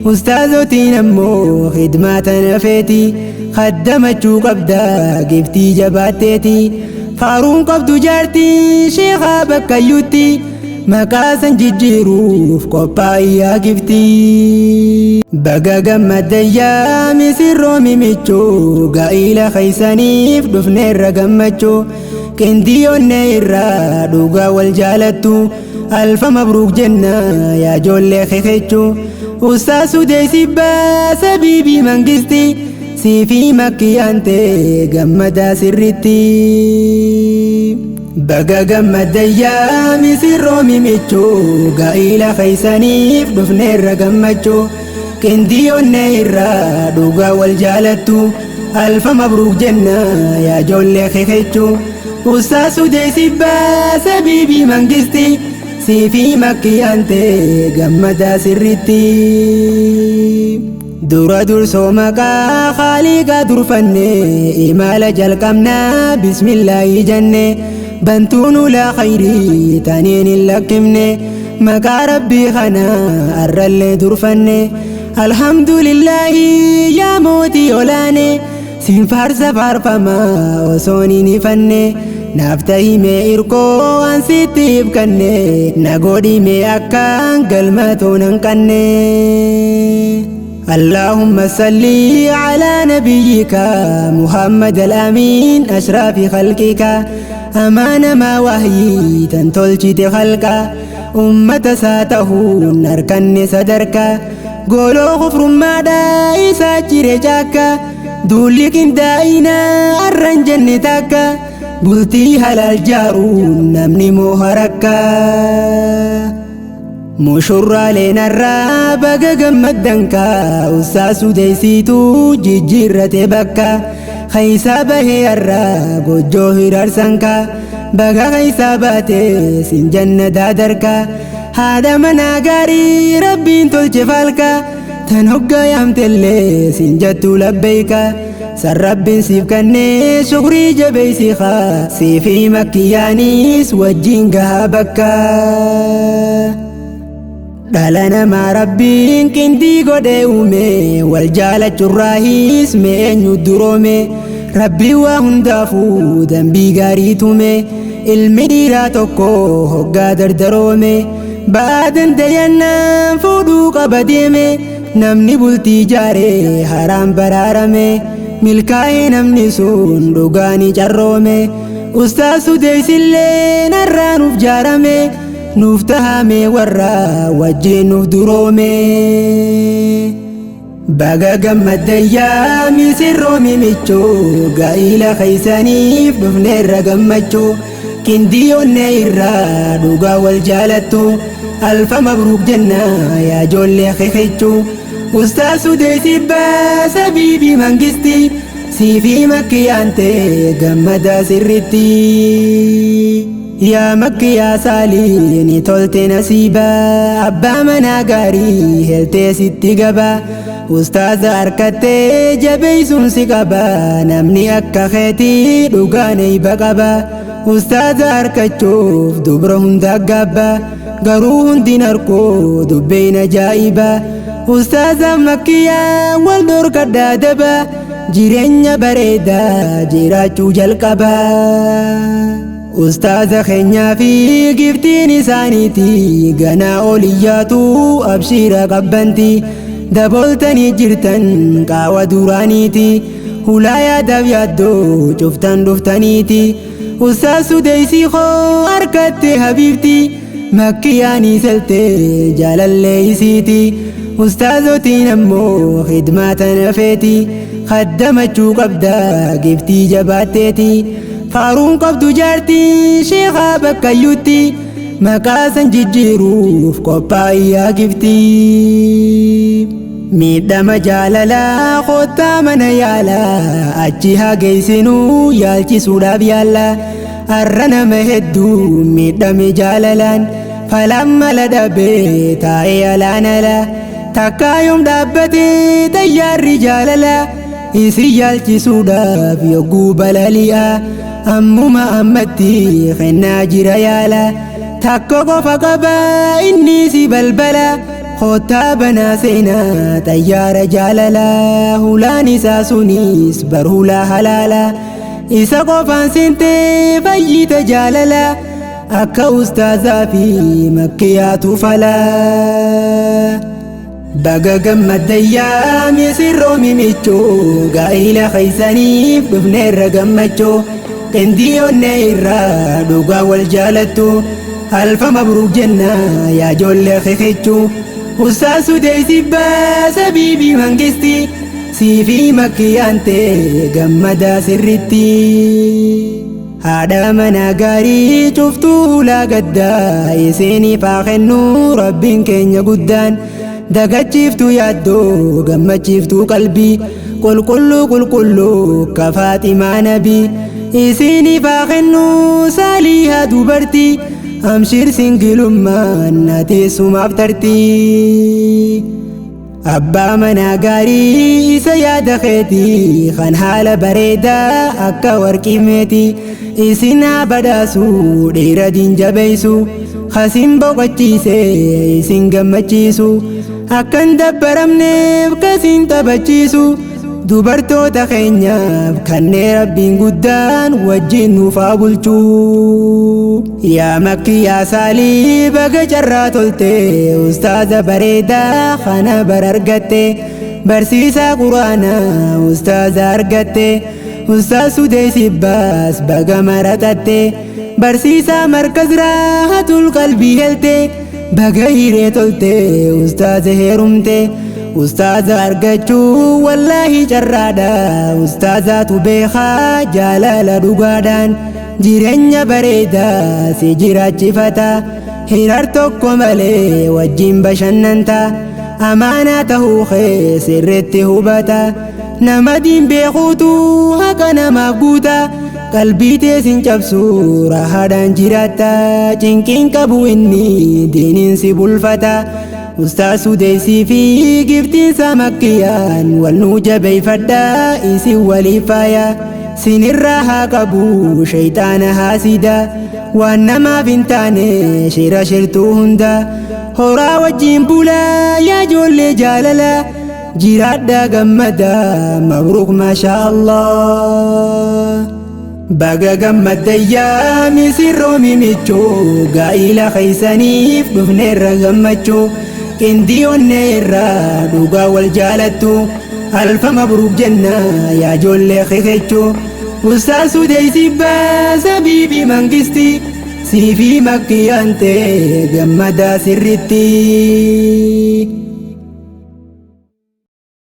Ustaazotiin ammoo khidmaa tana feeti, khaddamachuu qabda giftii jabaatteeti. Faaruun qabdu jaartii sheekaa bakkayyuutti, maqaa san jijjiiruuf qophaa'iyyaa giftii. Baga gammaddayyaa misirroo mimichuu, gaa'ila keeysaniif dhufneerra gammachuu. Qindiyoonne irraa dhugaa wal jaalattu, alfa mabruuk jenna yaa ijoollee kekechuu. Ustaas Sudeessi baasa biibii mangisti, siifii makkiyaan ta'e gammadaa sirritti. Baga gammaddayyaa misirroo mimichuu, gaa'ila keeysaniif dhufneerra gammachuu. Qindiyoonne irraa dhugaa wal jaalattu, alfa mabruuk jenna yaa ijoollee kekechuu. Ustaas Sudeessi baasa biibii mangisti, siifii makkiyaan ta'e gammadaa sirritti. Dura dursoo maqaa Khaaliqaa durfanne, imala jalqabnaa bismillaahi jenne. Bantuun ulaa khayrii taniin hin lakkifne, maqaa rabbii kana arrallee durfanne. Alhamdulillaahi yaa mootii olaane, siin faarsa faarfamaa osoon hin ifanne. Naaf tahimee irkoo waan sitti ibkanne, na godhimee akkaan galmatoon hanqanne. اللهم صل على نبيك محمد الأمين أشراف خلقك، أمان ما وحي تنتولجت خلقا، أمة ساتهون أركن صدرك، قولوا غفر ما دا إسا جاك، دولك دائنا أرن جنتك، bultii halal jaaruun namni mooharakka. Mushurraaleen har'aa baga gammaddanka, ustaas Sudeessiitu jijjiirrate bakka. Keeysaa bahee har'aa gojjoo hiraarsanka, baga keeysaa baate sin janna daadarka. Haadha manaa gaarii rabbiin tolche falka, tan hoggaa yaamtellee sin jettu labbeeyka. San rabbiin siif kennee shukrii jabeeysikaa, siifii makkiyaanis wajjin gahaa bakka. Dhala namaa rabbiin qindii godhee uume, wal jaalachurraahis mee eenyu duroome? Rabbiin waa hundaafuu dambii gaarii tume. Ilmi dhiiraa tokko hoggaa dardaroome, ba'aa dandayannaan fuudhuu qaba deeme. Namni bultii jaaree haraan baraarame, milkaa'ee namni sun dhugaanii carroome. Ustaas Sudeessillee narraa nuuf jaarame, nuuf tahame warra wajjin nuuf duroome. Baga gammaddayyaa misirroo mimichuu, gaa'ila keeysaniif dhufneerra gammachuu. Qindiyoonne irraa dhugaa wal jaalattu, alfa mabruuk jenna yaa ijoollee kekechuu. Ustaas Sudeessi baasa biibii mangisti, siifii makkiyaan ta'e gammadaa sirritti. Yaa makkiyaa saalii ni tolte nasiiba, abbaa manaa gaarii heltee sitti gaba. Ustaaza harkattee jabeeysuun si qaba, namni akka keetii dhugaan eeyba qaba. Ustaaza harkachuuf dubra hunda gaabba, garuu hundin harkoo dubbeen ajaa'iba. Ustaaza makkiyaa wal dhorkadhaa daba, jireenya bareedaa jiraachuu jalqaba. Ustaaza keenyaa fi giftiin isaaniiti, ganaa oliyyaatu abshiira qabbanti. Daboltanii jirtan qaawa duraaniiti, hulaa yaadaaf yaaddoo cuftan dhuftaniiti. Ustaas Sudeessii koo harkatte habiibti, makkiyaanii seltee jaalallee isiiti. Ustaazotiin ammoo khidmaa tana feeti, khaddamachuu qabda giftii jabaatteeti. Faaruun qabdu jaartii sheekaa bakkayyuutti, maqaa san jijjiiruuf qophaa'iyyaa giftii. Miidhama jaalalaa kottaa mana yaalaa, achi haa geessinuu yaalchisuudhaaf yaalla. Har'a nama hedduu miidhame jaalalaan, falaan mala dhabee taa'ee alaan ala. Takkaa yoom dhaabbatee xayyaarri jaalalaa, isin yaalchisuudhaaf yogguu balali'a. Ammuma ammatti kennaa jira yaala, takka qofa qaba inni si balbala. Koottaa banaa seenaa xayyaara jaalalaa hulaan isaa sunis bar hulaa halaalaa isa qofaan seentee fayyita jaalalaa akka ustaazaa fi makkiyaatu falaa. Baga gammaddayyaa misirroo mimichuu gaa'ila keeysaniif dhufneerra gammachuu qindii onnee irraa dhugaa wal jaalattu alfa mabruuk jenna yaa ijoollee kekeechuu ustaaz Sudeessi baasa biibii mangisti siifi makkiyaan ta'e gammadaa sirritti. Haadha manaa gaarii cuftuu hulaa gaddaa isiniif haa kennu rabbiin keenya guddaan dagachiiftuu yaaddoo gammachiiftuu qalbii qulqulluu qulqulluu ka Faaximaa nabii isiniif haa kennu saalihaa dubartii amshir singilummaan na teessumaaf tartii. Abbaa manaa gaarii isa yaada keetii kan haala bareedaa akka warqii meetii isin haa badhaasu dhiira diin jabeessu kasin boqochiise isin gammachiisu akkan dabbaramneef kasin taphachiisu dubartoota keenyaaf kanneen rabbiin guddaan wajjin nuuf haa bulchu. Yaa makki yaa saalii baga carraa tolte ustaaza bareedaa kana bar argatte barsiisaa quraanaa ustaaza argatte ustaaz Sudeessi baas baga maraxatte barsiisaa markaz raahatul qalbii helte baga hiree tolte ustaaza heerumte. Ustaaza argachuu wallaahi carraadha ustaazaatu beekaa jaalala dhugaadhaan jireenya bareedaa si jiraachifata hirar tokko malee wajjin bashannanta amaanaa tahuu kee sirriitti hubata nama diin beekuutu haqa namaaf guuta qalbii teesin cabsu rahaadhaan jiraatta cinqiin qabu inni diiniin si bulfata. Ustaaz Sudeessii fi giftiinsa makkiyaan wal nuu jabeeffadhaa isin waliif faaya sinirraa haa qabu shayxaana haasida waan namaaf hin taane shira shirtuu hunda horaa wajjin bulaa yaa ijoollee jaalala jiraadhaa gammada mabruuk maashaa Allah. Baga gammaddayyaa misirroo mimichuu gaa'ila keeysaniif dhufneerra gammachuu qindii onnee irraa dhugaa wal jaalattu alfa mabruuk jenna yaa ijoollee kekeechuu ustaaz Sudeessi baasa biibii mangisti siifi makkiyaan ta'e gammadaa sirritti.